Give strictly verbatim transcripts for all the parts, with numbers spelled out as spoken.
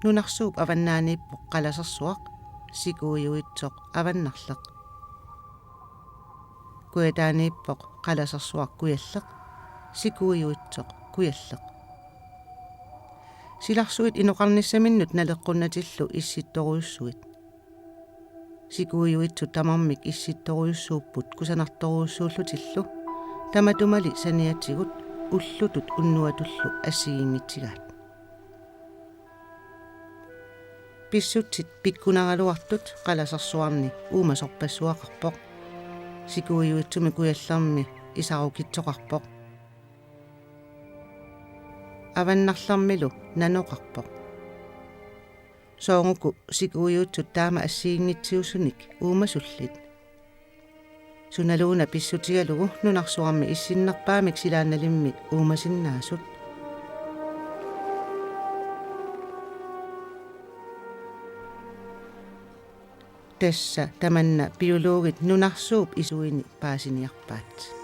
Nunarsuup avannaaniippoq qalasersuaq, sikuiuitsoq avannarleq. Kujataaniippoq qalasersuaq kujalleq, sikuiuitsoq kujalleq. Silarsuit inoqarnissaminnut naleqqunnatillu issittorujussuit. Sikuiuitsut tamarmik issittorujussuupput kusanartorujussuullutillu, tamatumali saniatigut ullutut unnuatullu assigiinngitsigaat. Pissutsit pikkunaraluartut qalasersuarni uumasorpassuaqarpoq. Sikuiuitsumi kujallermi isarukitsoqarpoq. Avannarlermilu nanoqarpoq. Soorlu uku sikuiuitsut taama assigiinngitsiusunik uumasullit. Sunaluuna pissutigalugu nunarsuarmi issinnerpaamik silaannalimmi uumasinnaasut. Tassa tamanna biologit nunarsuup isuini paasiniarpaat.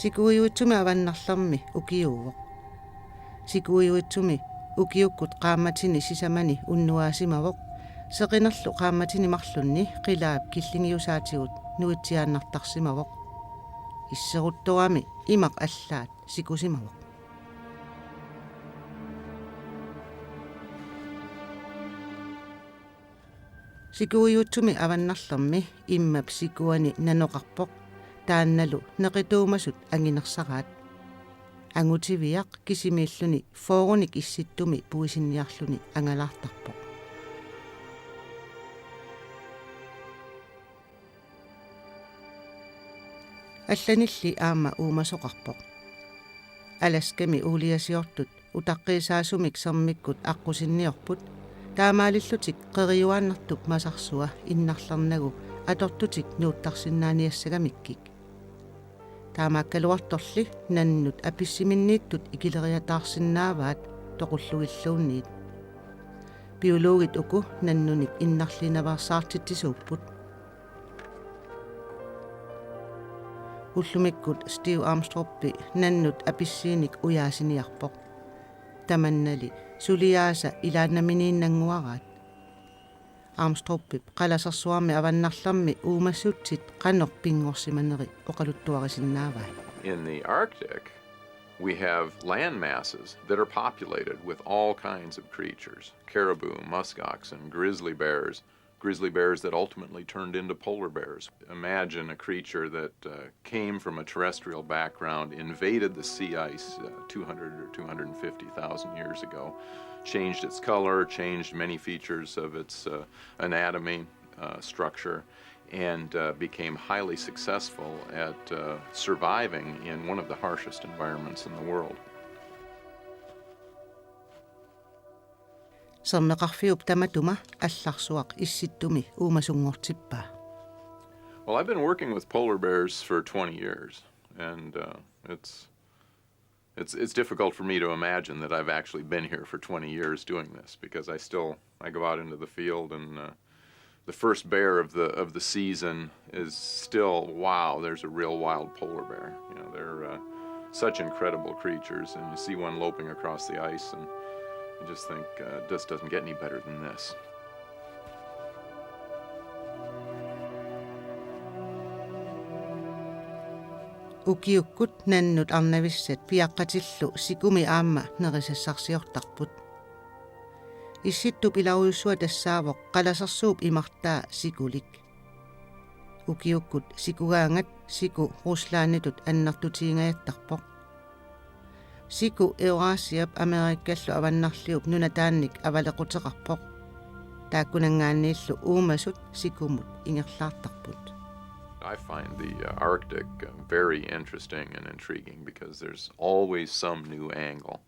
Sikuiuitsumi avannarlermi ukiuuvoq. Sikuiuitsumi ukiukkut qaammatini sisamani unnuaasimavoq, seqinerlu qaammatini marlunni qilaap killingiusaatigut nuitsiaannartarsimavoq. Isseruttorami imaq allaat sikusimavoq. Sikuiuitsumi avannarlermi immap sikuani nanoqarpoq, taannalu neqituumasut anginersaraat. Angutiviaq kisimiilluni fyrrenik issittumi puisinniarluni angalaartarpoq. Allanilli aamma uumasoqarpoq. Alaskami uuliasiortut utaqqiisaasumik sermikkut aqqusinniorput, taamaalillutik qeriuaannartup masarsua innarlernagu atortutik nuuttarsinnaaniassagamikkik. Taamaakkaluartorli nannut apissiminniittut ikileriataarsinnaavaat toqullugilluunniit. Biologit uku nannunik innarliinaveersaartitsisuupput. Ullumikkut Steve Armstrongip nannut apissiinik ujaasiniarpoq. Tamannali suliaasa ilaannaminiinnannguaraat. Armstrongip qalasersuarmi avannarlermi uumasutsit qanoq pinngorsimaneri oqaluttuarisinnaavai. In the Arctic, we have land masses that are populated with all kinds of creatures, caribou, muskoxen, grizzly bears, grizzly bears that ultimately turned into polar bears. Imagine a creature that uh, came from a terrestrial background, invaded the sea ice uh, two hundred or two hundred fifty thousand years ago, changed its color, changed many features of its uh, anatomy, uh, structure, and uh, became highly successful at uh, surviving in one of the harshest environments in the world. Sermeqarfiup tamatuma allarsuaq issittumi uumasunngortippaa. Well, I've been working with polar bears for twenty years, and uh, it's it's it's difficult for me to imagine that I've actually been here for twenty years doing this, because I still, I go out into the field and uh, the first bear of the of the season is still, wow, there's a real wild polar bear. You know, they're uh, such incredible creatures, and you see one loping across the ice, and you just think uh, it just doesn't get any better than this. Ukiukkut nannut arnavissat piaqqatillu sikumi aamma nerisassarsiortarput. Issittup ilarujussua tassaavoq qalasersuup imartaa sikulik. Ukiukkut sikugaangat siku Ruslanditut annertutiingajattarpoq. Siku Eurasiap Amerikallu avannarliup nunataannik avalequteqarpoq. Taakkunanngaanniillu uumasut sikumut ingerlaartarput. I find the uh, Arctic uh, very interesting and intriguing because there's always some new angle.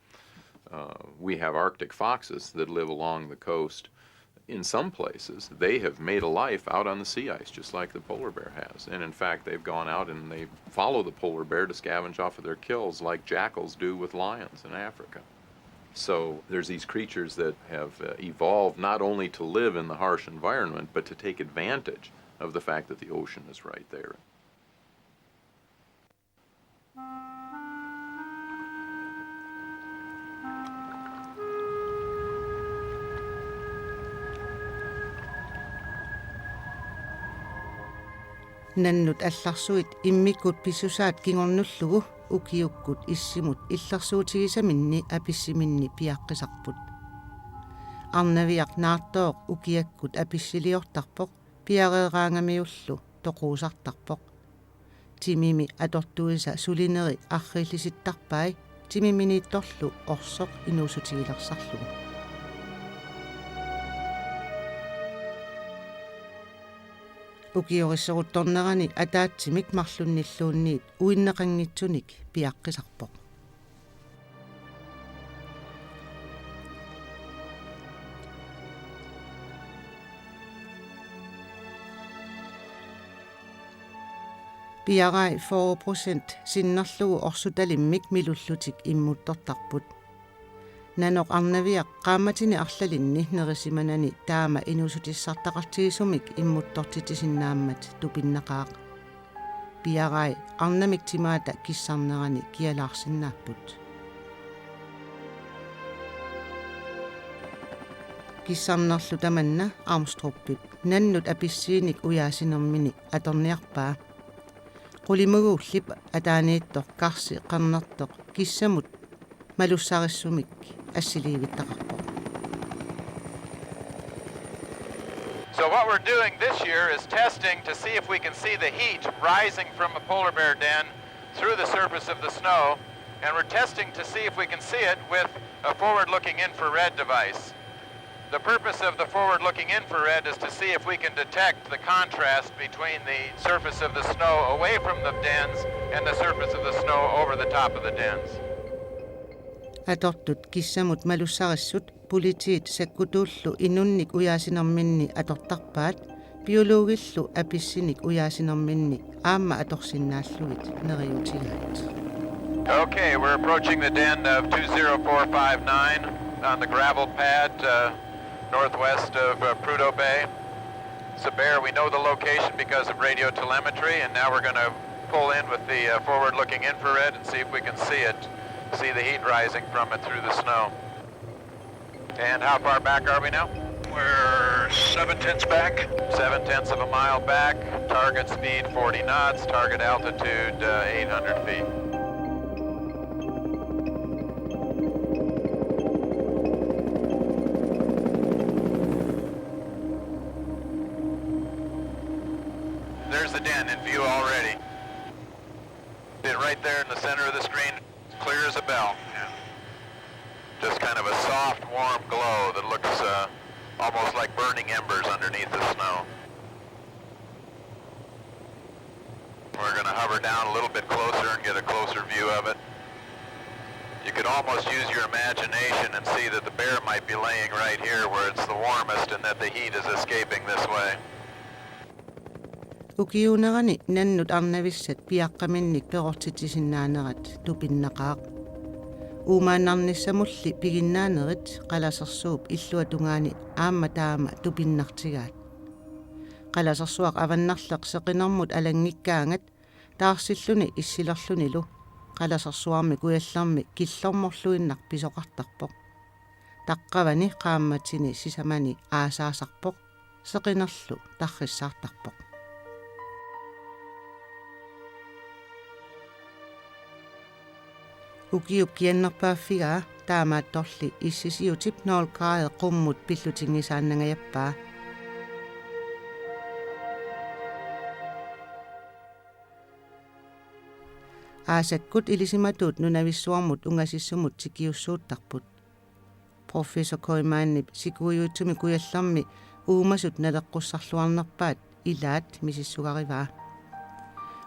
Uh, we have Arctic foxes that live along the coast. In some places, they have made a life out on the sea ice, just like the polar bear has. And in fact, they've gone out and they follow the polar bear to scavenge off of their kills, like jackals do with lions in Africa. So there's these creatures that have uh, evolved not only to live in the harsh environment, but to take advantage of the fact that the ocean is right there. Nannut allarsuit immikkut pissusaat kingornullugu ukiukkut issimut illersuutigisaminni apissiminni piaqqisarput. Arnaviaq naartooq ukiakkut apissiliortarpoq, piareeraangamiullu toquusartarpoq. Timimi atortuisa sulineri arriillisittarpai timiminiittorlu orsoq inuussutigilersarlugu. Ukiorissoruttornerani ataatsimik marlunnilluunniit uinneqanngitsunik piaqqisarpoq. Piarai fyrre procent sinnerlugu orsutalimmik milullutik immuttortarput. Nanoq arnaviaq qaammatini arlalinni nerisimanani taama inuussutissartaqartigisumik immuttortitsisinnaammat tupinnaqaaq. Piarai arnamik timaata kissarnerani kialaarsinnaapput. Kissarnerlu tamanna Armstrongip nannut apissiinik ujaasinermini atorniarpaa. Qulimuguullip ataaniittoq karsi qernertoq kissamut malussarissumik assiliivittaqarpoq. So what we're doing this year is testing to see if we can see the heat rising from a polar bear den through the surface of the snow, and we're testing to see if we can see it with a forward-looking infrared device. The purpose of the forward-looking infrared is to see if we can detect the contrast between the surface of the snow away from the dens and the surface of the snow over the top of the dens. Atortut kissamut malussarissut politiit sakkutuullu inunnik ujaasinerminni atortarpaat, biologillu apissinik ujaasinerminni aamma atorsinnaallugit neriuutigaat. Okay, we're approaching the den of two zero four five nine on the gravel pad uh, northwest of uh, Prudhoe Bay. It's a bear. We know the location because of radio telemetry, and now we're going to pull in with the uh, forward-looking infrared and see if we can see it, see the heat rising from it through the snow. And how far back are we now? We're seven tenths back. Seven tenths of a mile back. Target speed forty knots. Target altitude uh, eight hundred feet. There's the den in view already. It right there in the center of the screen, clear as a bell. Yeah. Just kind of a soft, warm glow that looks uh, almost like burning embers underneath the snow. We're going to hover down a little bit closer and get a closer view of it. You could almost use your imagination and see that the bear might be laying right here where it's the warmest and that the heat is escaping this way. Ukiuunerani nannut arnavissat piaqqaminnik perortitsisinnaanerat tupinnaqaaq. Uumaannarnissamulli piginnaanerit qalasersuup illuatungaani aamma taama tupinnartigaat. Qalasersuaq avannarleq seqinermut alanngikkaangat taarsilluni issilerlunilu qalasersuarmi kujallermi killormorluinnaq pisoqartarpoq. Taqqavani qaammatini sisamani aasaasarpoq, seqinerlu tarrissaartarpoq. Ukiup kiannerpaaffigaa taamaattorli issisiutip nul grader qummut pillutinngisaannangajappaa. Aasakkut ilisimatuut nunavissuarmut ungasissumut tikiussuuttarput. Professor Koemanip sikuiuitsumi kujallermi uumasut naleqqussarluarnerpaat ilaat misissugarivaa.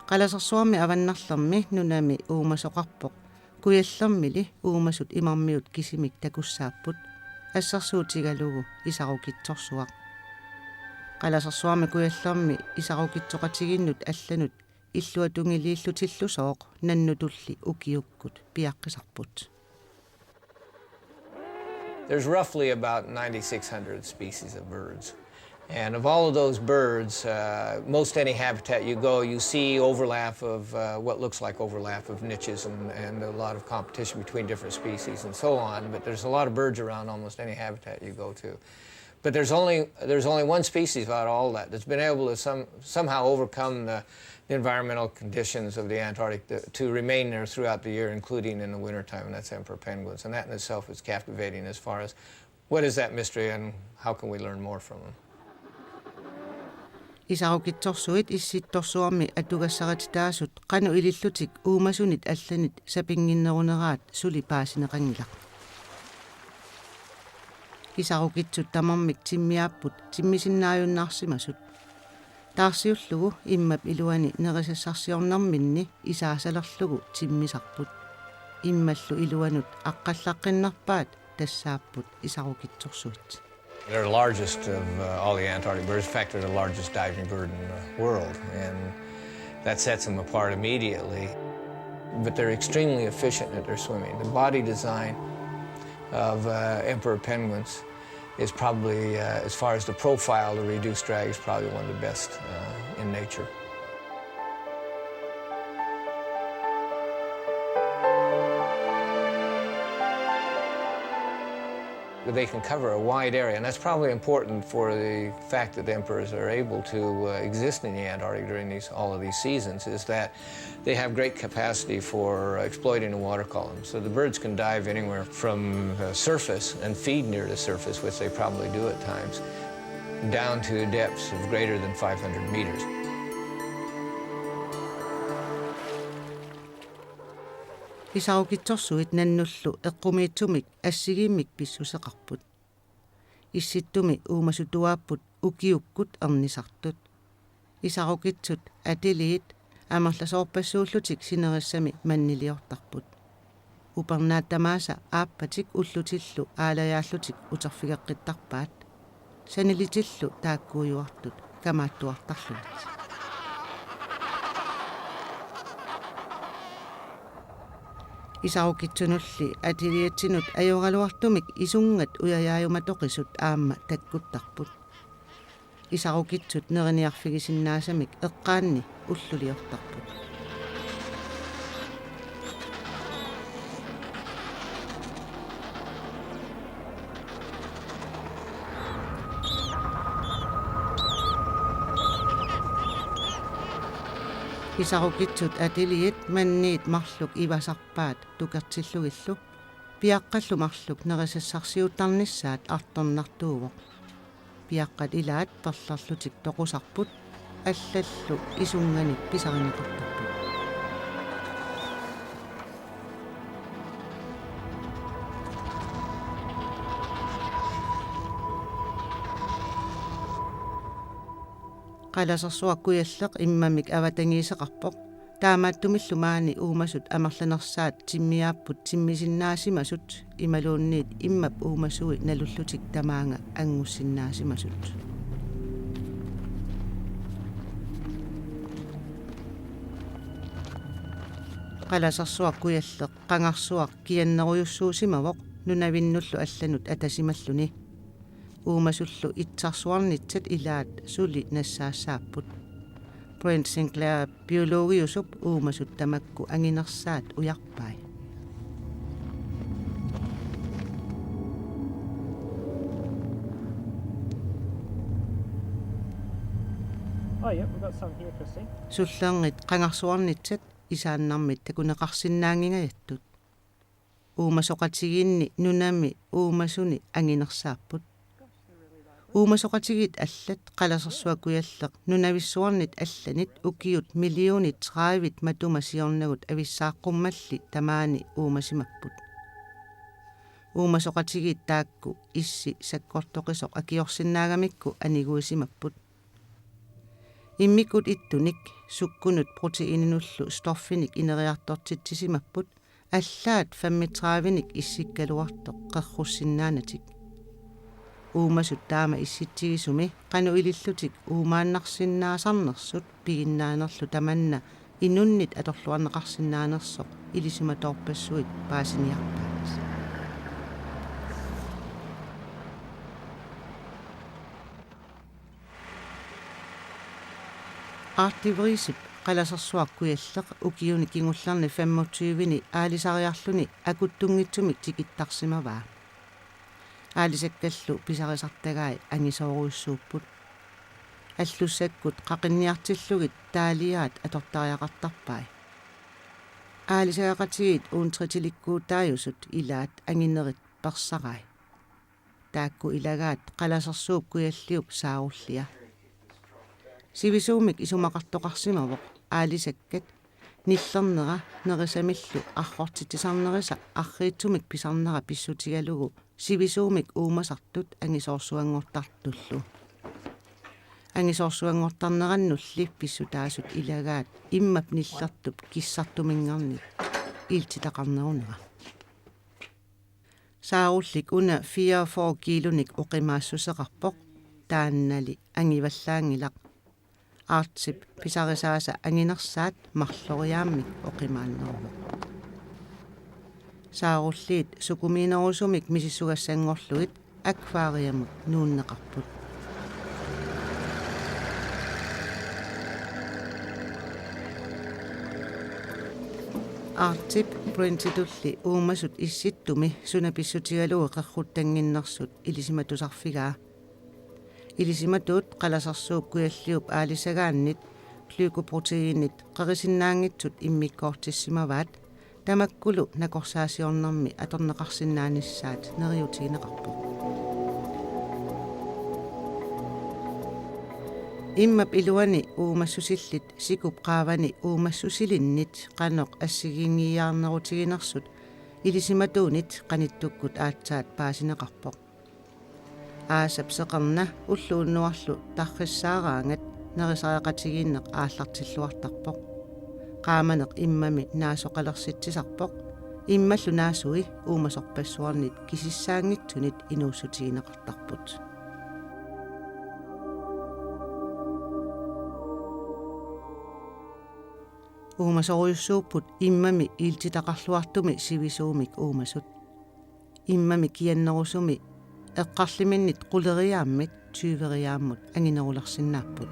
Qalasersuarmi avannarlermi nunami uumasoqarpoq. Kujallermili uumasut imarmiut kisimik takussaapput. Assersuutigalugu Isarukitsorsuaq. Qalasersuarmi kujallermi isarukitsoqatigiinnut allanut illuatungiliillutillusooq nannutulli ukiukkut piaqqisarput. There's roughly about ninety-six hundred species of birds. And of all of those birds, uh, most any habitat you go, you see overlap of uh, what looks like overlap of niches and, and a lot of competition between different species and so on. But there's a lot of birds around almost any habitat you go to. But there's only there's only one species out of all that that's been able to some somehow overcome the, the environmental conditions of the Antarctic to, to remain there throughout the year, including in the wintertime, and that's emperor penguins. And that in itself is captivating as far as what is that mystery and how can we learn more from them? Isarukitsorsuit Issittorsuarmi atugassarititaasut qanoq ilillutik uumasunit allanit sapinnginneruneraat suli paasineqanngilaq. Isarukitsut tamarmik timmiaapput timmisinnaajunnaarsimasut. Taarsiullugu immap iluani nerisassarsiornerminni isaasalerlugu timmisarput. Immallu iluanut aqqallaqqinnerpaat tassaapput isarukitsorsuit. They're the largest of uh, all the Antarctic birds. In fact, they're the largest diving bird in the world, and that sets them apart immediately. But they're extremely efficient at their swimming. The body design of uh, emperor penguins is probably, uh, as far as the profile to reduce drag, is probably one of the best uh, in nature. They can cover a wide area, and that's probably important for the fact that the emperors are able to uh, exist in the Antarctic during these all of these seasons, is that they have great capacity for exploiting the water column. So the birds can dive anywhere from the surface and feed near the surface, which they probably do at times, down to depths of greater than five hundred meters. Isarukitsorsuit nannullu eqqumiitsumik assigiimmik pissuseqarput. Issittumi uumasutuaapput ukiukkut ernisartut. Isarukitsut atiliit amerlasoorpassuullutik sinerissami manniliortarput. Upernaat tamaasa aappatik ullutillu aalajaallutik uterfigeqqittarpaat. Sanilitillu taakkuujuartut kamaattuartarlugit. Isarukitsunulli atiliatsinut ajoraluartumik isunngat ujajaajumatoqisut aamma takkuttarput. Isarukitsut neriniarfigisinnaasamik eqqaanni ulluliortarput. Isarukitsut atiliit manniit marluk ivasarpaat tukertillugillu piaqqallu marluk nerisassarsiuttarnissaat artornartuuvoq. Piaqqat ilaat perlerlutik toqusarput allallu isunnganik pisarineqartarput. Qalasersuaq Kujalleq immamik avatangiiseqarpoq. Taamaattumillu maani uumasut amerlanersaat timmiaapput timmisinnaasimasut imaluunniit immap uumasui nalullutik tamaanga angussinnaasimasut. Qalasersuaq Kujalleq qangarsuaq kiannerujussuusimavoq nunavinnullu allanut atasimalluni. Uumasullu itsarsuarnitsat ilaat suli nassaassaapput. Brent Sinclair biologiusup uumasut tamakku anginersaat ujarpai. Oh, yeah, we've got some here, Chrissy. Sullerngit qangarsuarnitsat isaannarmit takuneqarsinnaanngingajattut. Uumasoqatigiinni nunami uumasuni anginersaapput. Uumasoqatigiit allat Qalasersuaq Kujalleq nunavissuarnit allanit ukiut millionit tredivet matuma siornagut avissaaqqummilli tamaani uumasimapput. Uumasoqatigiit taakku issi sakkortoqisoq akiorsinnaagamikku aniguisimapput. Immikkut ittunik sukkunut proteiininullu stoffinik ineriartortitsisimapput, allaat femogtredivenik issikkaluartoq qerrussinnaanatik. Uumasut taama issitsigisumi qanoq ilillutik uumaannarsinnaasarnersut piginnaanerlu tamanna inunnit atorluarneqarsinnaanersoq ilisimatoorpassuit paasiniarpaat. Arctic Breeze-ip Qalasersuaq Kujalleq ukiuni kingullerni femogtyveni aalisariarluni akuttunngitsumik tikittarsimavaa. Aalisakkallu pisarisartagai angisoorujussuupput. Allussakkut qaqinniartillugit taaliaat atortariaqartarpai. Aalisagaqatigiit uuntritilikkuutaajusut ilaat anginerit persarai. Taakku ilagaat Qalasersuup Kujalliup saarullia. Sivisuumik isumaqartoqarsimavoq aalisakkat nillernera nerisamillu arrortitsisarnerisa arriitsumik pisarnera pissutigalugu sivisuumik uumasartut angisoorsuanngortartullu. Angisoorsuanngortarnerannulli pissutaasut ilagaat immap nillertup kissartuminngornit iltitaqarnerunera. Saarullik una fireogfyrre kiilunik oqimaassuseqarpoq, taannali angivallaanngilaq. Arctip pisarisaasa anginersaat marloriaammik oqimaanneruvoq. Saarulliit sukumiinerusumik misissugassanngorlugit akvariamut nuunneqarput. Arctip Prince-itulli uumasut issittumi suna pissutigalugu qerruttannginnersut ilisimatusarfigaa. Ilisimatuut Qalasersuup Kujalliup aalisagaannit glykoproteiinit qerisinnaanngitsut immikkoortissimavaat, tamakkulu nakorsaasiornermi atorneqarsinnaanissaat neriuutigineqarpoq. Immap iluani uumassusillit sikup qaavani uumassusilinnit qanoq assigiinngiiaarnerutiginersut ilisimatuunit qanittukkut aatsaat paasineqarpoq. Aasap seqerna ulloq unnuarlu tarrissaaraangat nerisariaqatigiinneq aallartilluartarpoq. Qaamaneq immami naasoqalersitsisarpoq. Immallu naasui uumasorpassuarnit kisissaanngitsunit inuussutigineqartarput. Uumasorujussuupput immami iltitaqarluartumi sivisuumik uumasut. Immami kiannerusumi eqqarliminnit quleriaammit tyveriaammut anginerulersinnaapput.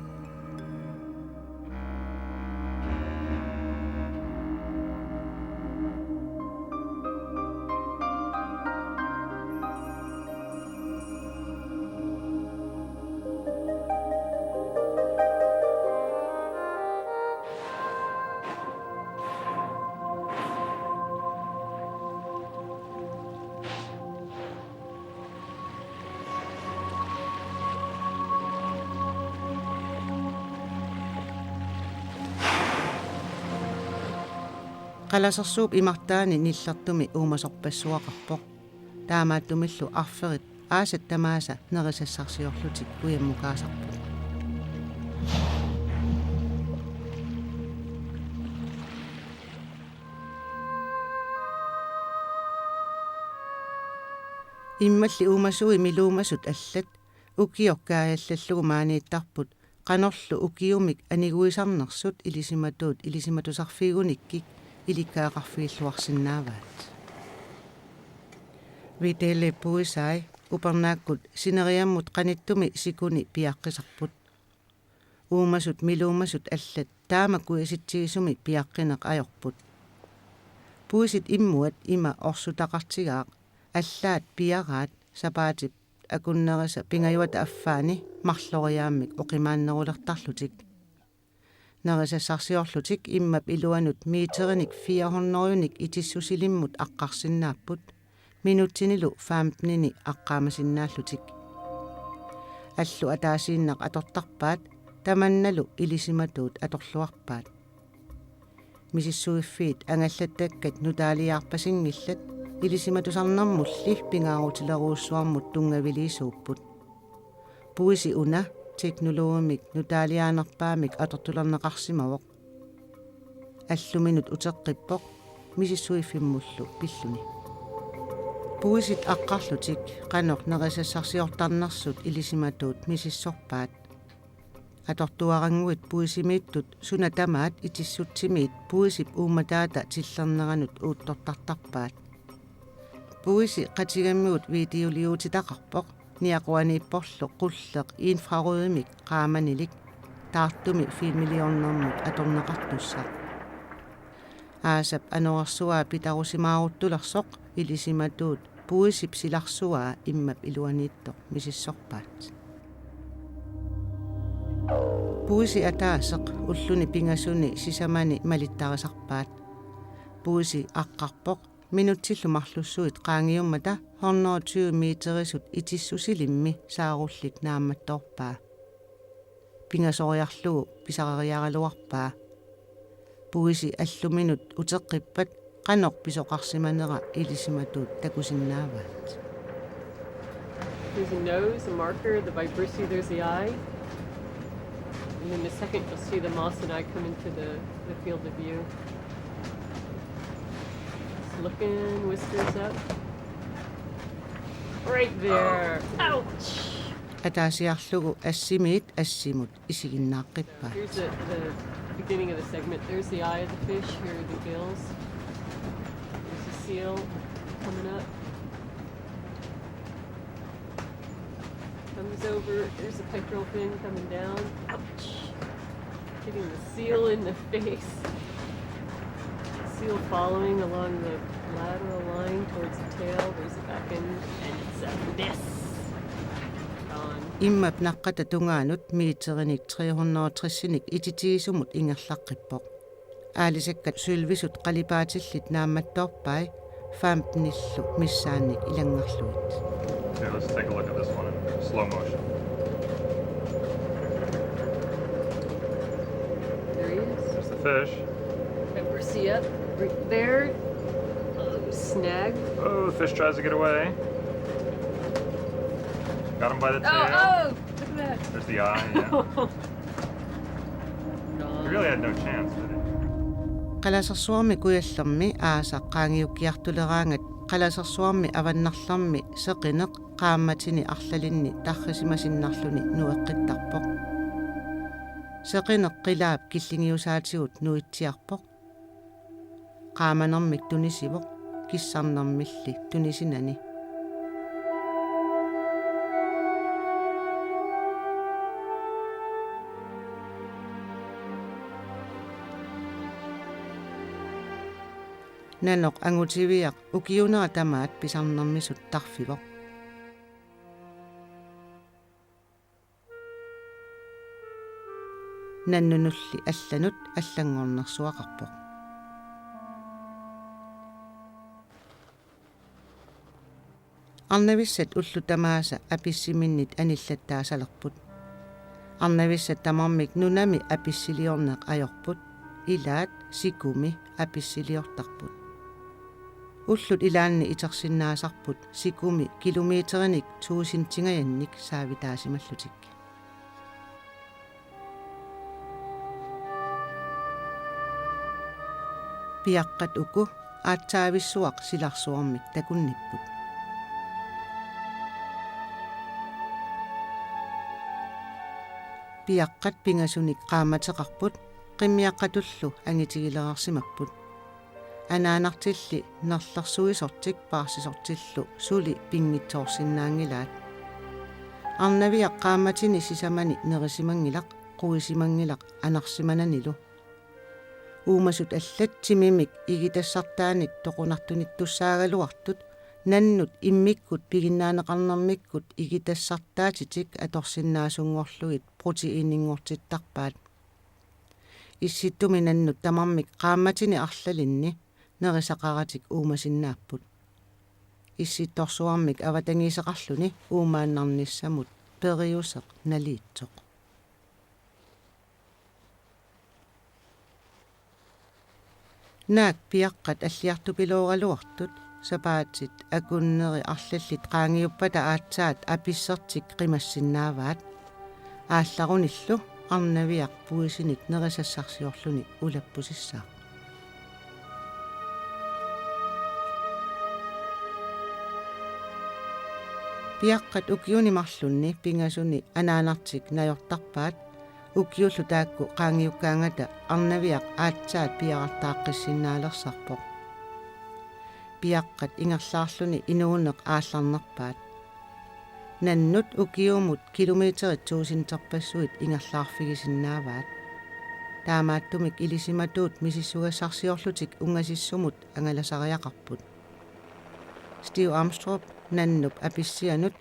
Qalasersuup imartaani nillertumi uumasorpassuaqarpoq. Taamaattumillu arferit aasat tamaasa nerisassarsiorlutik kujammukaasarput. Immalli uumasui miluumasut allat ukioq kaajallallugu maaniittarput qanorlu ukiumik aniguisarnersut ilisimatuut ilisimatusarfigigunikkik ilikkagaqarfigilluarsinnaavaat. Vitale puisai upernaakkut sineriammut qanittumi sikuni piaqqisarput. Uumasut miluumasut allat taama kujasitsigisumi piaqqineq ajorput. Puisit immuat ima orsutaqartigaaq, allaat piaraat sapaatip akunnerisa pingajuata affaani marloriaammik oqimaannerulertarlutik. Nerisassarsiorlutik immap iluanut meterinik fire hundredenik itissusilimmut aqqarsinnaapput, minutsinilu femtenini aqqaamasinnaallutik. Allu ataasiinnaq atortarpaat, tamannalu ilisimatuut atorluarpaat. Misissuiffiit angallattakkat nutaaliaarpasinngillat, ilisimatusarnermulli pingaarutilerujussuarmut tunngaviliisuupput. Puisi una teknologimik nutaaliaanerpaamik atortulerneqarsimavoq. Alluminut uteqqippoq misissuiffimmullu pilluni. Puisit aqqarlutik qanoq nerisassarsiortarnersut ilisimatuut misissorpaat. Atortuarannguit puisimiittut suna tamaat itissutsimiit puisip uummataata tillerneranut uuttortartarpaat. Puisi qatigammigut videoliuutitaqarpoq, niaquaniipporlu qulleq infrarødimik qaamanilik, taartumi filmiliornermut atorneqartussaq. Aasap anorersuaa pitarusimaaruttulersoq ilisimatuut puisip silarsuaa immap iluaniittoq misissorpaat. Puisi ataaseq ulluni pingasuni sisamani malittarisarpaat. Puisi aqqarpoq minutsillu marlussuit qaangiummata hundrede og tyve meterisut itissusilimmi saarullik naammattoorpaa. Pingasoriarlugu pisareriaraluarpaa. Puisi alluminut uteqqippat qanoq pisoqarsimanera ilisimatuut takusinnaavaat. There's a nose, a marker, the vibrissae, there's the eye. And then the second, you'll see the moss and eye come into the, the field of view. It's looking, whiskers up. Right there. Ouch! Ataasiarlugu assimiit assimut isiginnaaqqippaat. Here's the, the beginning of the segment. There's the eye of the fish. Here are the gills. There's the seal coming up. Comes over. There's the pectoral fin coming down. Ouch! Hitting the seal in the face. Seal following along the lateral line towards the tail. There's the back end, and it's a miss. Gone. Immap naqqata tungaanut meterinik tre hundrede og tresinik ititigisumut ingerlaqqippoq. Aalisakkat sølvisut qalipaatillit naammattoorpai femtenillu missaannik ilanngarlugit. Okay, let's take a look at this one in slow motion. There he is. There's the fish. Pepper, see up right there. Oh, snag. Oh, the fish tries to get away. Got him by the tail. Oh, oh, look at that. There's the eye, yeah. He really had no chance, did he? Qalasersuarmi Kujallermi aasaq qaangiukkiartuleraangat Qalasersuarmi avannarlermi seqineq qaammatini arlalinni tarrisimasinnarluni nueqqittarpoq. Seqineq qilaap killingiusaatigut nuitsiarpoq. Qaamanermik tunisivoq, kissarnermilli tunisinani. Nanoq angutiviaq ukiunera tamaat pisarnermisut tarfivoq. Nannunulli allanut allanngornersuaqarpoq. Arnavissat ullut tamaasa apissiminnit anillattaasalerput. Arnavissat tamarmik nunami apissiliorneq ajorput, ilaat sikumi apissiliortarput. Ullut ilaanni itersinnaasarput sikumi kilometerinik tuusintingajannik saavitaasimallutik. Piaqqat uku aatsaavissuaq silarsuarmik takunnipput. Piaqqat pingasunik qaammateqarput, qimmiaqqatullu angitigilereersimapput. Anaanartilli nerlersuisortik paarsisortillu suli pinngitsoorsinnaanngilaat. Arnaviaq qaammatini sisamani nerisimanngilaq, quisimanngilaq anarsimananilu. Uumasut allat timimik igitassartaanik toqunartunittussaagaluartut nannut immikkut piginnaaneqarnermikkut igitassartaatitik atorsinnaasunngorlugit proteiininngortittarpaat. Issittumi nannut tamarmik qaammatini arlalinni nerisaqaratik uumasinnaapput. Issittorsuarmik avatangiiseqarluni uumaannarnissamut periuseq naliitsoq. Naak piaqqat alliartupilooraluartut sapaatit akunneri arlallit qaangiuppata aatsaat apissertik qimassinnaavaat. Aallarunillu arnaviaq puisinik nerisassarsiorluni ulappusissaaq. Piaqqat ukiuni marlunni pingasuni anaanartik najortarpaat, ukiullu taakku qaangiukkaangata arnaviaq aatsaat piarartaaqqissinnaalersorpoq. Piaqqat ingerlaarluni inuuneq aallarnerpaat. Nannut ukiumut kilometerit tuusinterpassuit ingerlaarfigisinnaavaat. Taamaattumik ilisimatuut misissugassarsiorlutik ungasissumut angalasariaqarput. Steve Armstrong nannup apissianut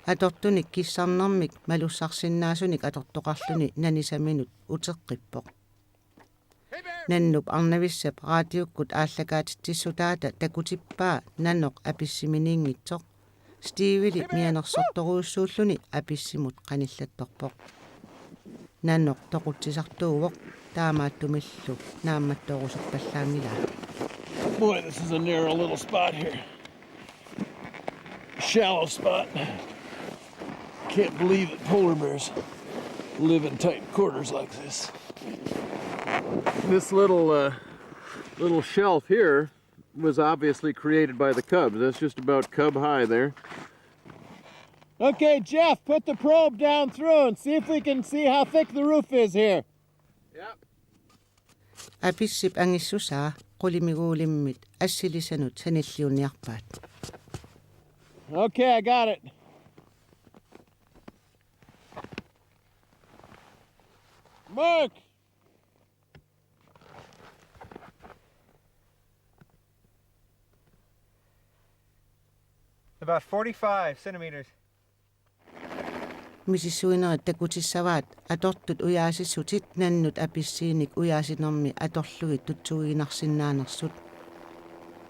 atortunik kissarnermik malussarsinnaasunik atortoqarluni nanisaminut uteqqippoq. Nannup arnavissap raatiukkut aallakaatitsissutaata takutippaa nanoq apissiminiinngitsoq. Steveli mianersortorujussuulluni apissimut qanillattorpoq. Nanoq toqutsisartuuvoq, taamaattumillu naammattoorusuppallaanngilaa. Boy, this is a narrow little spot here. Shallow spot. Can't believe that polar bears live in tight quarters like this. This little, uh, little shelf here was obviously created by the cubs. That's just about cub high there. Okay, Jeff, put the probe down through and see if we can see how thick the roof is here. Yep. Apissip angissusaa qulimiguulimmit assilisanut sanilliunniarpaat. Okay, I got it. Mark! About forty-five centimeters. Misissuinerit takutissavaat atortut ujaasissutit nannut apissiinik ujaasinermi atorlugit tutsuiginarsinnaanersut.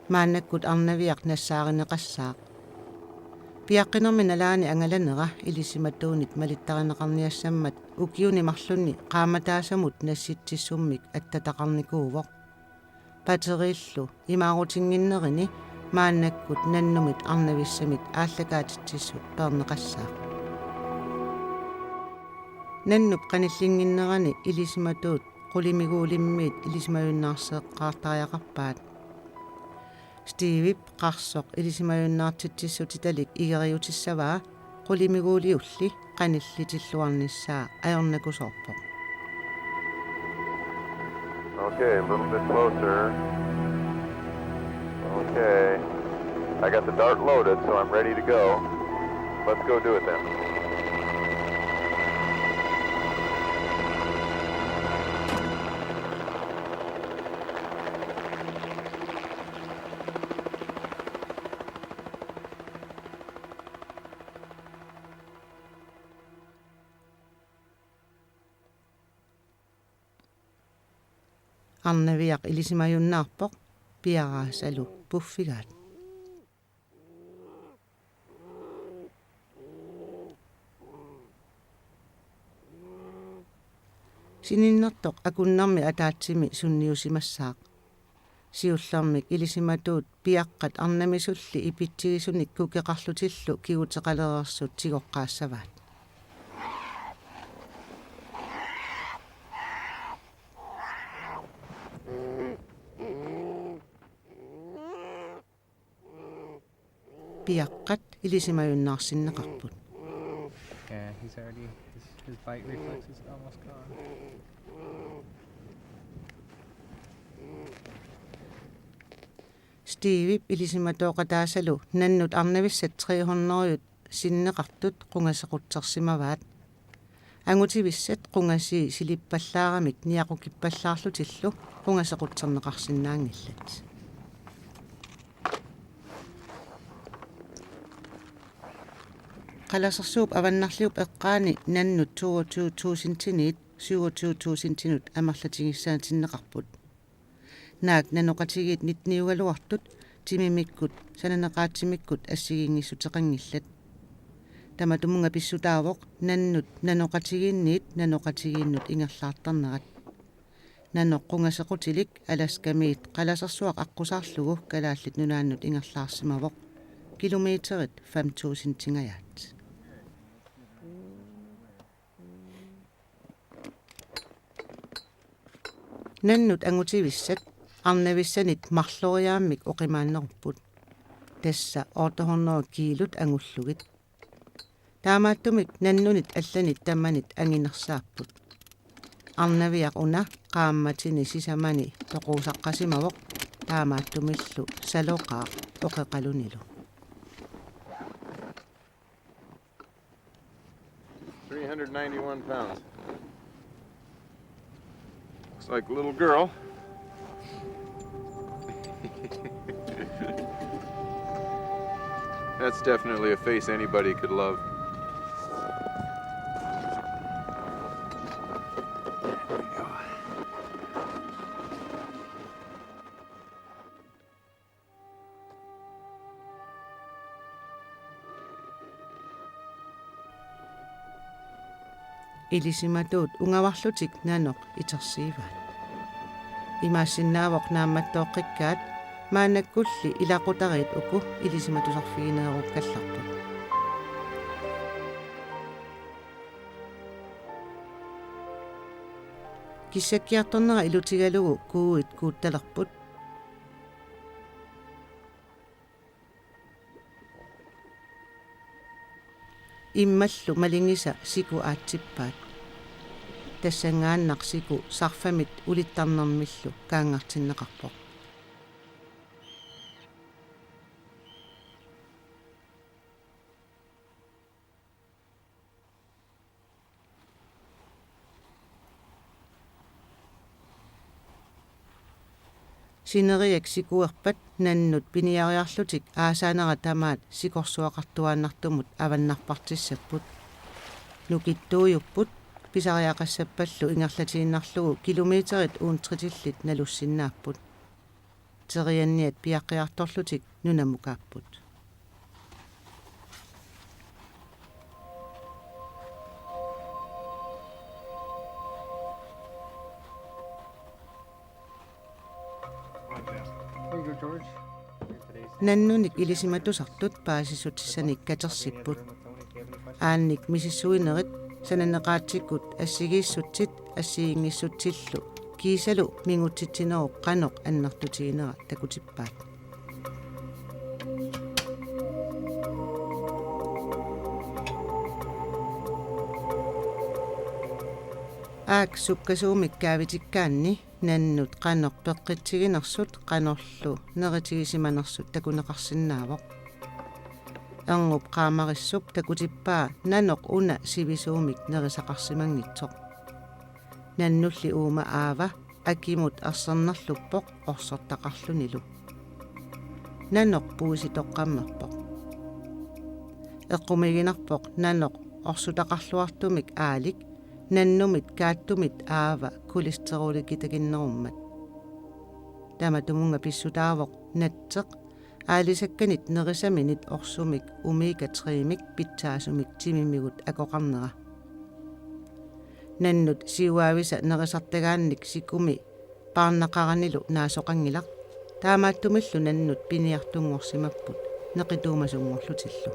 Maannakkut arnaviaq nassaarineqassaaq. Piaqqinermi nalaani angalanera ilisimatuunit malittarineqarniassammat ukiuni marlunni qaammataasamut nassitsissummik attataqarnikuuvoq. Batteriillu imaarutinnginnerini maannakkut nannumit arnavissamit aallakaatitsissut peerneqassaaq. Nannup qanillinnginnerani ilisimatuut qulimiguulimmiit ilisimajunnaarseeqqaartariaqarpaat. Stevep qarsoq ilisimajunnaartitsissutitalik igeriutissavaa qulimiguuliulli qanillitilluarnissaa ajornakusoorpoq. Okay, a little bit closer. Okay. I got the dart loaded, so I'm ready to go. Let's go do it then. Arnaviaq ilisimajunnaarpoq piaraasalu puffigaat. Sininnertoq akunnermi ataatsimi sunniusimassaaq. Siullermik ilisimatuut piaqqat arnamisulli ipitsigisunik kukeqarlutillu kiguteqalereersut tigoqqaassavaat. Piaqqat ilisimajunnaarsinneqarput. Yeah, he's already, his, his bite reflex is almost gone. Stevep ilisimatooqataasalu nannut arnavissat tre hundrede sinneqartut qungasequtsersimavaat. Angutivissat qungasii silippallaaramik niaqukippallaarlutillu qungasequtserneqarsinnaanngillat. Qalasersuup avannarliup eqqaani nannut toogtyve tusindiniit syvogtyve tusindinut amerlatigissaatinneqarput. Naak nanoqatigiit nitteniugaluartut timimikkut sananeqaatsimikkut assigiinngissuteqanngillat. Tamatumunnga pissutaavoq nannut nanoqatigiinniit nanoqatigiinnut ingerlaartarnerat. Nanoq qungasequtilik Alaskamiit qalasersuaq aqqusaarlugu Kalaallit Nunaannut ingerlaarsimavoq. Kilometerit fem tusindingajaat. Nannut angutivissat arnavissanit marloriaammik oqimaannerupput. Tassa otte hundrede kiilut angullugit. Taamaattumik nannunit allanit tamanit anginersaapput. Arnaviaq una qaammatini sisamani toquusaqqasimavoq taamaattumillu saloqaaq oqeqalunilu. Three hundred ninety-one pounds. Looks like a little girl. That's definitely a face anybody could love. Ilisimatuut ungavarlutik nanoq itersiivaat. Imaassinnaavoq naammattooqqikkaat maannakkulli ilaqutariit uku ilisimatusarfigineerukkallarput. Kissakkiartornera ilutigalugu kuuit kuuttalerput. Immallu malingisa siku aatsippaat. Tassanngaannaq siku sarfamit ulittarnermillu kaanngartinneqarpoq. Sineriak sikuerpat nannut piniariarlutik aasaanera tamaat sikorsuaqartuaannartumut avannarpartissapput. Nukittuujupput pisariaqassappallu ingerlatiinnarlugu kilometerit uuntritillit nalussinnaapput. Terianniat piaqqiartorlutik nunamukaapput. Nannunik ilisimatusartut paasissutissanik katersipput. Aannik misissuinerit sananeqaatsikkut assigiissutsit assigiinngissutsillu kiisalu mingutsitsinerup qanoq annertutiginera takutippaat. Aak sukkasuumik kaavitikkaanni nannut qanoq peqqitsiginersut qanorlu neritigisimanersut takuneqarsinnaavoq. Erngup qaamarissup takutippaa nanoq una sivisuumik nerisaqarsimanngitsoq. Nannulli uuma aava akimut ersernerluppoq orsortaqarlunilu. Nanoq puisitoqqammerpoq. Eqqumiiginarpoq nanoq orsutaqarluartumik aalik nannumit kaattumit aava kolesterolikitakinnerummat. Tamatumunnga pissutaavoq natseq aalisakkanit nerisaminit orsumik omega tre-mik pitsaasumik timimigut akoqarnera. Nannut siuaavisa nerisartagaannik sikumi paarnaqaranilu naasoqanngilaq. Taamaattumillu nannut piniartunngorsimapput neqituumasunngorlutillu.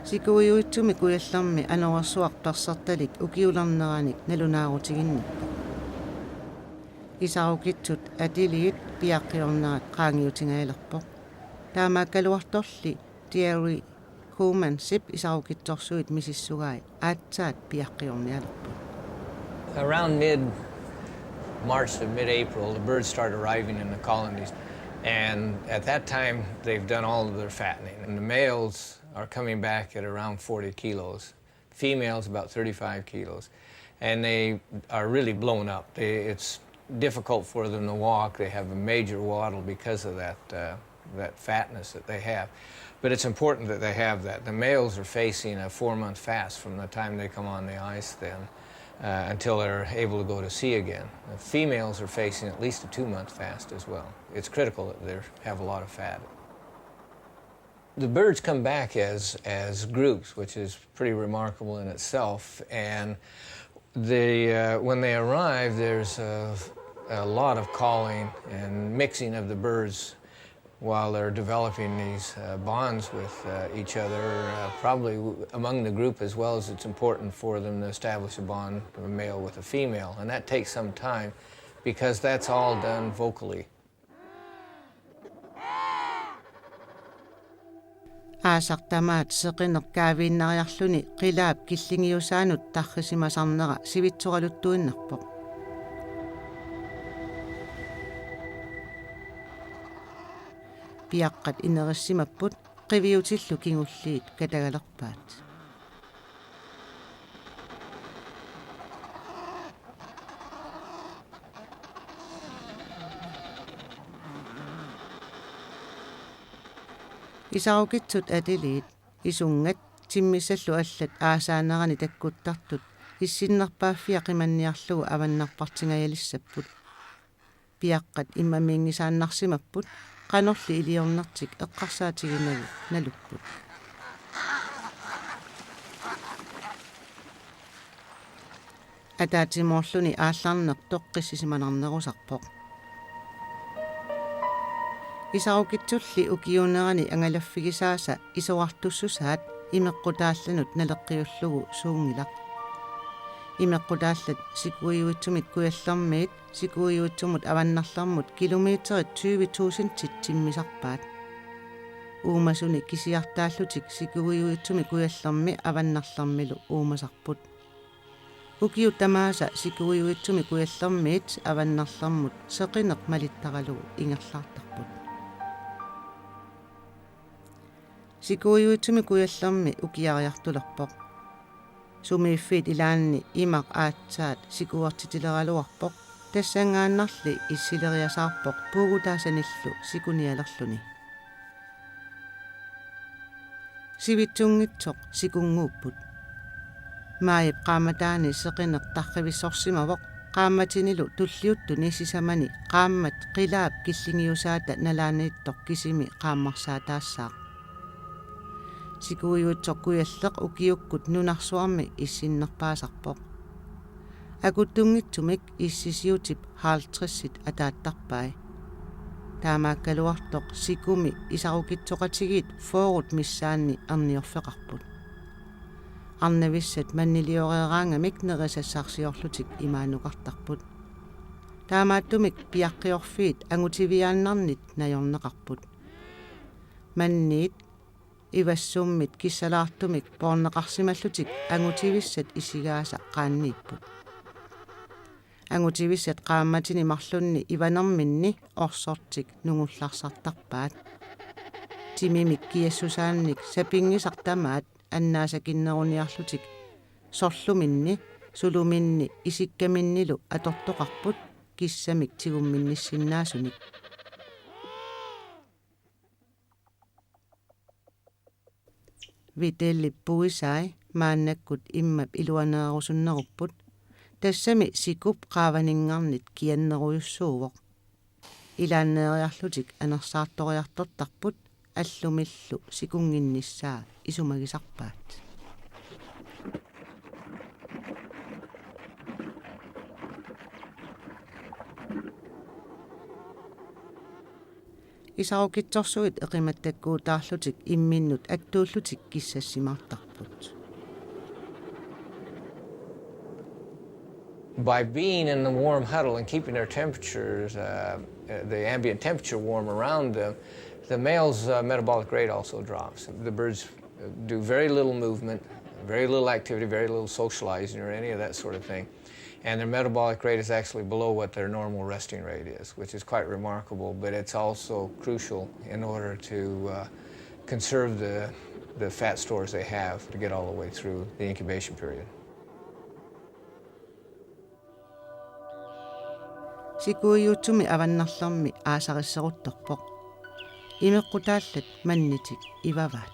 Sikuiuitsumi Kujallermi anorersuaq persertalik ukiulerneranik nalunaarutiginnippoq. Isarukitsut atiliit piaqqiornerat qaangiutingajalerpoq. Taamaakkaluartorli Thierry Comansip isarukitsorsuit misissugai aatsaat piaqqiornialerput. Around mid March to mid-April, the birds start arriving in the colonies. And at that time, they've done all of their fattening. And the males are coming back at around forty kilos. Females about thirty-five kilos. And they are really blown up. They, it's difficult for them to walk. They have a major waddle because of that, uh, that fatness that they have. But it's important that they have that. The males are facing a four-month fast from the time they come on the ice then, uh, until they're able to go to sea again. The females are facing at least a two-month fast as well. It's critical that they have a lot of fat. The birds come back as, as groups, which is pretty remarkable in itself. And they, uh, when they arrive, there's a, a lot of calling and mixing of the birds while they're developing these, uh, bonds with, uh, each other, uh, probably w-, among the group as well, as it's important for them to establish a bond of a male with a female. And that takes some time because that's all done vocally. Aasaq tamaat seqineq kaaviinnariarluni qilaap killingiusaanut tarrisimasarnera sivitsoraluttuinnarpoq. Piaqqat inerissimapput, qiviutillu kingulliit katagalerpaat. Isarukitsut atiliit, isunngat, timmissallu allat aasaanerani takkuttartut, issinnerpaaffia qimanniarlugu avannarpartingajalissapput. Piaqqat immamiinngisaannarsimapput, qanorli iliornertik eqqarsaatiginagu nalupput. Ataatsimoorluni aallarneq toqqissisimanarnerusarpoq. Isarukitsulli ukiuunerani angalaffigisaasa isorartussusaat imeqqutaallanut naleqqiullugu suunngilaq. Imeqqutaallat sikuiuitsumit kujallermiit sikuiuitsumut avannarlermut kilometerit tyve tusindit timmisarpaat. Uumasuni kisiartaallutik sikuiuitsumi kujallermi avannarlermilu uumasarput. Ukiut tamaasa sikuiuitsumi kujallermiit avannarlermut seqineq malittaralugu ingerlaartarput. Sikuiuitsumi kujallermi ukiariartulerpoq. Sumiiffiit ilaanni imaq aatsaat sikuertitileraluarpoq, tassanngaannarli issileriasaarpoq puugutaasanillu sikunialerluni. Sivitsunngitsoq sikunnguupput. Maajip qaammataani seqineq tarrivissorsimavoq qaammatinilu tulliuttuni sisamani qaammat qilaap killingiusaata nalaaniittoq kisimi qaammarsaataassaaq. Sikuiuitsoq kujalleq ukiukkut nunarsuarmi issinnerpaasarpoq. Akuttunngitsumik issisiutip halvtredsit ataattarpai. Taamaakkaluartoq sikumi isarukitsoqatigiit fyrret missaanni erniorfeqarput. Arnavissat mannilioreeraangamik nerisassarsiorlutik imaanukartarput. Taamaattumik piaqqiorfiit angutiviaannarnit najorneqarput. Manniit ivassummit kissalaartumik poorneqarsimallutik angutivissat isigaasa qaanniipput. Angutivissat qaammatini marlunni ivanerminni orsortik nungullarsartarpaat. Timimik kiassusaannik sapinngisaq tamaat annaasakinneruniarlutik sorluminni, suluminni isikkaminnilu atortoqarput kissamik tigumminnissinnaasunik. Vitellip puisai maannakkut immap iluaneerusunnerupput, tassami sikup qaavaninngarnit kiannerujussuuvoq. Ilaanneeriarlutik anersaartoriartortarput, allumillu sikunnginnissaa isumagisarpaat. Isarukitsorsuit eqimattakkuutaarlutik imminnut attuullutik kissassimaartarput. By being in the warm huddle and keeping their temperatures, uh, the ambient temperature warm around them, the male's, uh, metabolic rate also drops. The birds do very little movement. Very little activity, very little socializing or any of that sort of thing. And their metabolic rate is actually below what their normal resting rate is, which is quite remarkable, but it's also crucial in order to uh, conserve the, the fat stores they have to get all the way through the incubation period. Sikuiutsumi avannarlermi aasarisseruttorpoq. Imeqqutaallat mannitik ivavaat.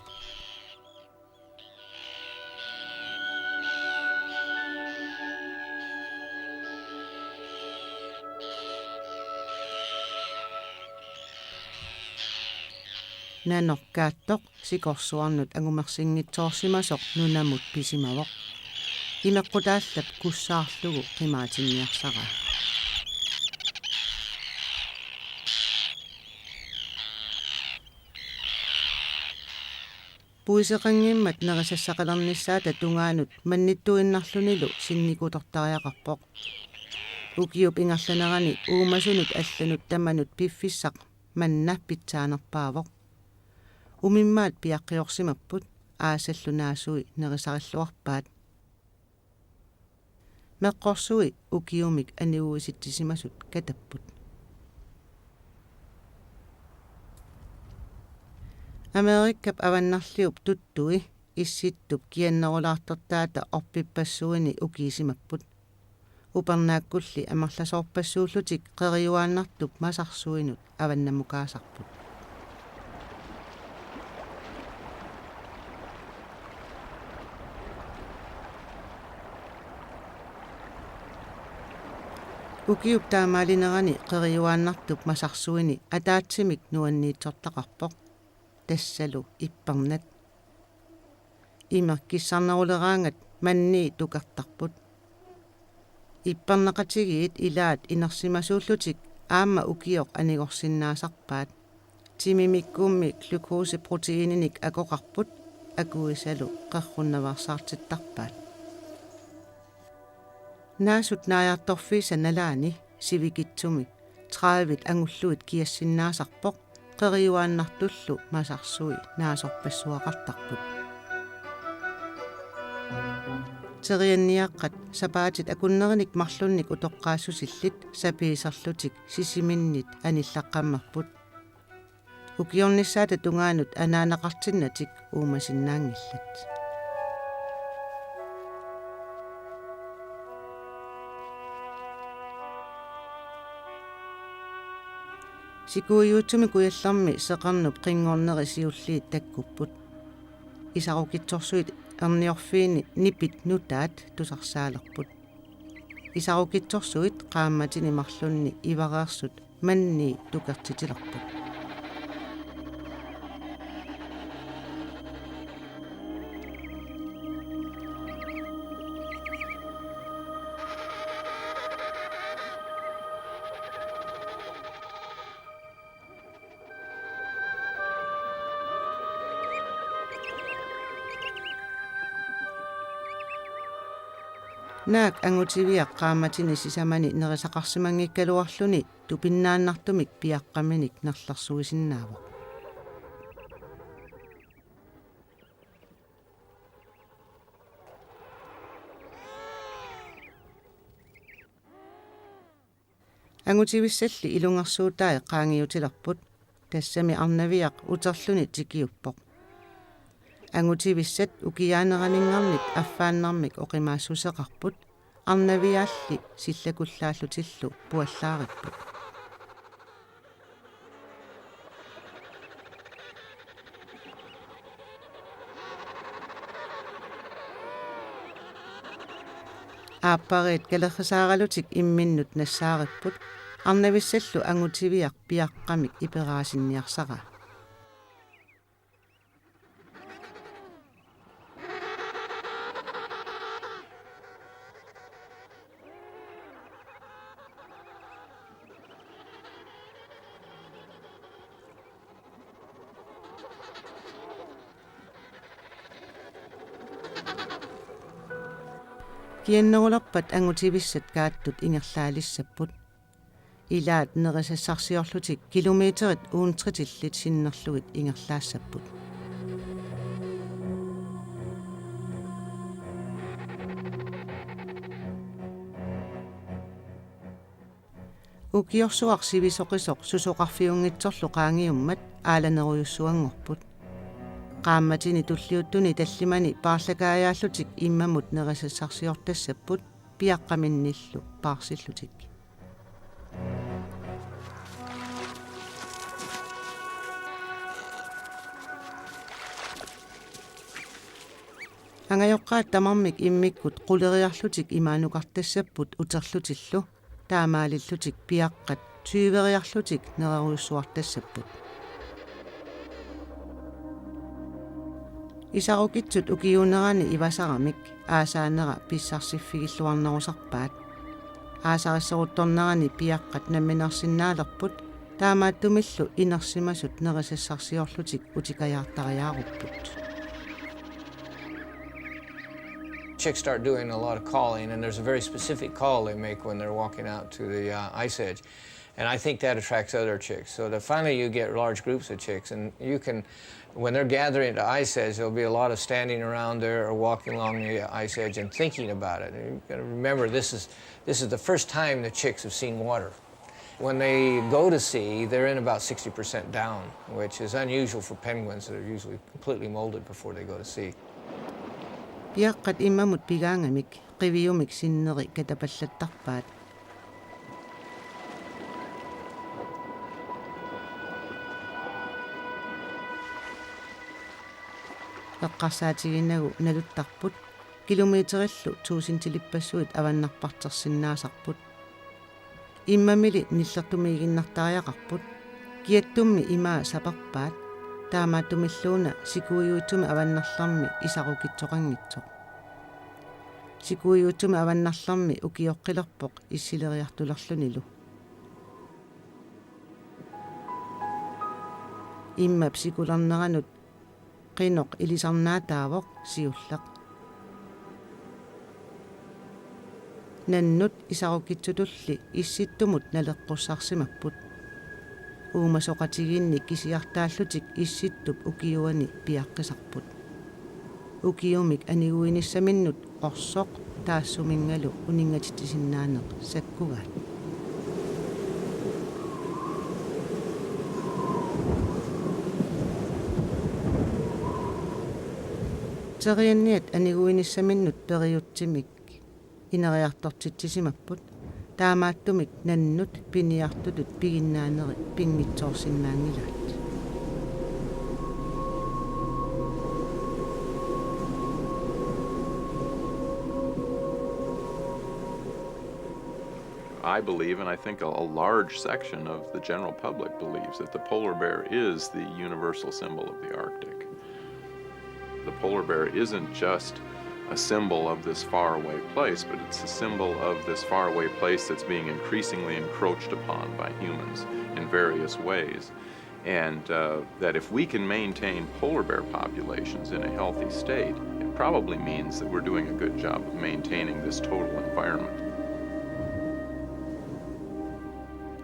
Nanorkaattoq sikorsuarnut angumersinngitsoorsimasoq nunamut pisimavoq. Imeqqutaallap kussaarlugu qimaatinniarsaraa. Puiseqanngimmat nerisassaqalernissaata tungaanut mannittuinnarlunilu sinnikutortariaqarpoq. Ukiup ingerlanerani uumasunut allanut tamanut piffissaq manna pitsaanerpaavoq. Umimmaat piaqqiorsimapput, aasallu naasui nerisarilluarpaat. Meqqorsui ukiumik aniguisitsisimasut katapput. Amerikap avannarliup tuttui Issittup kiannerulaartortaata orpippassuini ukiisimapput. Upernaakkulli amerlasoorpassuullutik Qeriuaannartup masarsuinut avannamukaasarput. Ukiup taamaalinerani Qeriuaannartup masarsuini ataatsimik nuanniitsortaqarpoq, tassalu ippernat. Imeq kissarneruleraangat mannii tukertarput. Ipperneqatigiit ilaat inersimasuullutik aamma ukioq anigorsinnaasarpaat. Timimikkummi glukoseproteiininik akoqarput, akuisalu qerrunnaveersaartittarpaat. Naasut naajartorfiisa nalaani sivikitsumi tredive angulluit kiassinnaasarpoq, Qeriuaannartullu masarsui naasorpassuaqartarput. Terianniaqqat sapaatit akunnerinik marlunnik utoqqaassusillit sapiiserlutik Sisiminnit anillaqqammerput. Ukiornissaata tungaanut anaanaqartinnatik uumasinnaanngillat. Sikuiutsumi Kujallermi seqernup qinngorneri siulliit takkupput. Isarukitsorsuit erniorfiini nipit nutaat tusarsaalerput. Isarukitsorsuit qaammatini marlunni ivareersut mannii tukertitilerput. Naak angutiviaq qaammatini sisamani nerisaqarsimanngikkaluarluni tupinnaannartumik piaqqaminik nerlersuisinnaavoq. Angutivissalli ilungersuutai qaangiutilerput, tassami arnaviaq uterluni tikiuppoq. Angutivissat ukiaaneraninngarnit affaannarmik oqimaassuseqarput, arnaviaalli sillakullaallutillu puallaaripput. Aappariit kalerrisaaralutik imminnut nassaaripput, arnavissallu angutiviaq piaqqamik iperaasinniarsaraa. Kiannerulerpat angutivissat kaattut ingerlaalissapput. Ilaat nerisassarsiorlutik kilometerit uuntritillit sinnerlugit ingerlaassapput. Ukiorsuaq sivisoqisoq susoqarfiunngitsorlu qaangiummat aalanerujussuanngorput. Qaammatini tulliuttuni tallimani paarlakaajaallutik immamut nerisassarsiortassapput piaqqaminnillu paarsillutik. Angajoqqaat tamarmik immikkut quleriarlutik imaanukartassapput uterlutillu, taamaalillutik piaqqat tyveriarlutik nererujussuartassapput. Isarukitsut ukiuunerani ivasaramik aasaanera pissarsiffigiilluarnerusarpaat. Aasarissoruttornerani piaqqat namminersinnaalerput, taamaattumillu inersimasut nerisassarsiorlutik utikajaartariaarupput. Chicks start doing a lot of calling, and there's a very specific call they make when they're walking out to the uh, ice edge. And I think that attracts other chicks. So that finally you get large groups of chicks, and you can, when they're gathering at the ice edge, there'll be a lot of standing around there or walking along the ice edge and thinking about it. And you've got to remember, this is, this is the first time the chicks have seen water. When they go to sea, they're in about sixty percent down, which is unusual for penguins that are usually completely molded before they go to sea. Piaqqat immamut pigaangamik qiviumik sinneri katapallattarpaat. Eqqarsaatiginnagu naluttarput, kilometerillu tuusintilippassuit avannarpartersinnaasarput. Immamili nillertumiiginnartariaqarput, kiattummi imaa saperpaat, taamaattumilluuna sikuiuitsumi avannarlermi isarukitsoqanngitsoq. Sikuiuitsumi avannarlermi ukioqqilerpoq issileriartulerlunilu. Immap sikulerneranut qinoq ilisarnaataavoq siulleq. Nannut isarukitsutulli issittumut naleqqussarsimapput. Uumasoqatigiinni kisiartaallutik issittup ukiuani piaqqisarput. Ukiumik aniguinissaminnut orsoq taassuminngalu uningatitsisinnaaneq sakkugaat. Terianniat aniguinissaminnut periutsimik ineriartortitsisimapput, taamaattumik nannut piniartutut piginnaaneri pinngitsoorsinnaanngilaat. I believe, and I think a, a large section of the general public believes, that the polar bear is the universal symbol of the Arctic. The polar bear isn't just a symbol of this faraway place, but it's a symbol of this faraway place that's being increasingly encroached upon by humans in various ways. And uh, that if we can maintain polar bear populations in a healthy state, it probably means that we're doing a good job of maintaining this total environment.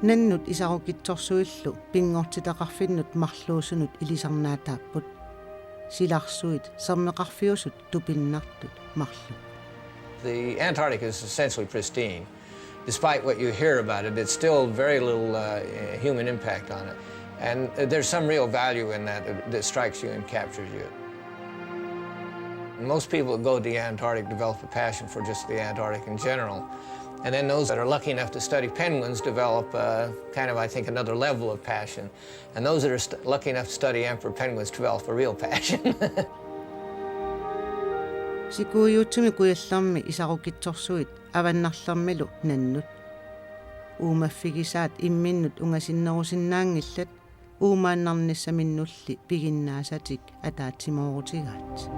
Nannut isarukitsorsuillu pinngortitaqarfinnut marluusunut ilisarnaataapput. Silarsuit sermeqarfiusut tupinnartut marluk. The Antarctic is essentially pristine. Despite what you hear about it, it's still very little uh, human impact on it. And uh, there's some real value in that uh, that strikes you and captures you. Most people that go to the Antarctic develop a passion for just the Antarctic in general. And then those that are lucky enough to study penguins develop uh, kind of, I think, another level of passion. And those that are st- lucky enough to study emperor penguins develop a real passion. Sikuiuitsumi kujallermi isarukitsorsuit avannarlermilu nannut. Uumaffigisaat imminnut ungasinnerusinnaanngillat, uumaannarnissaminnulli piginnaasatik ataatsimooruutigaat.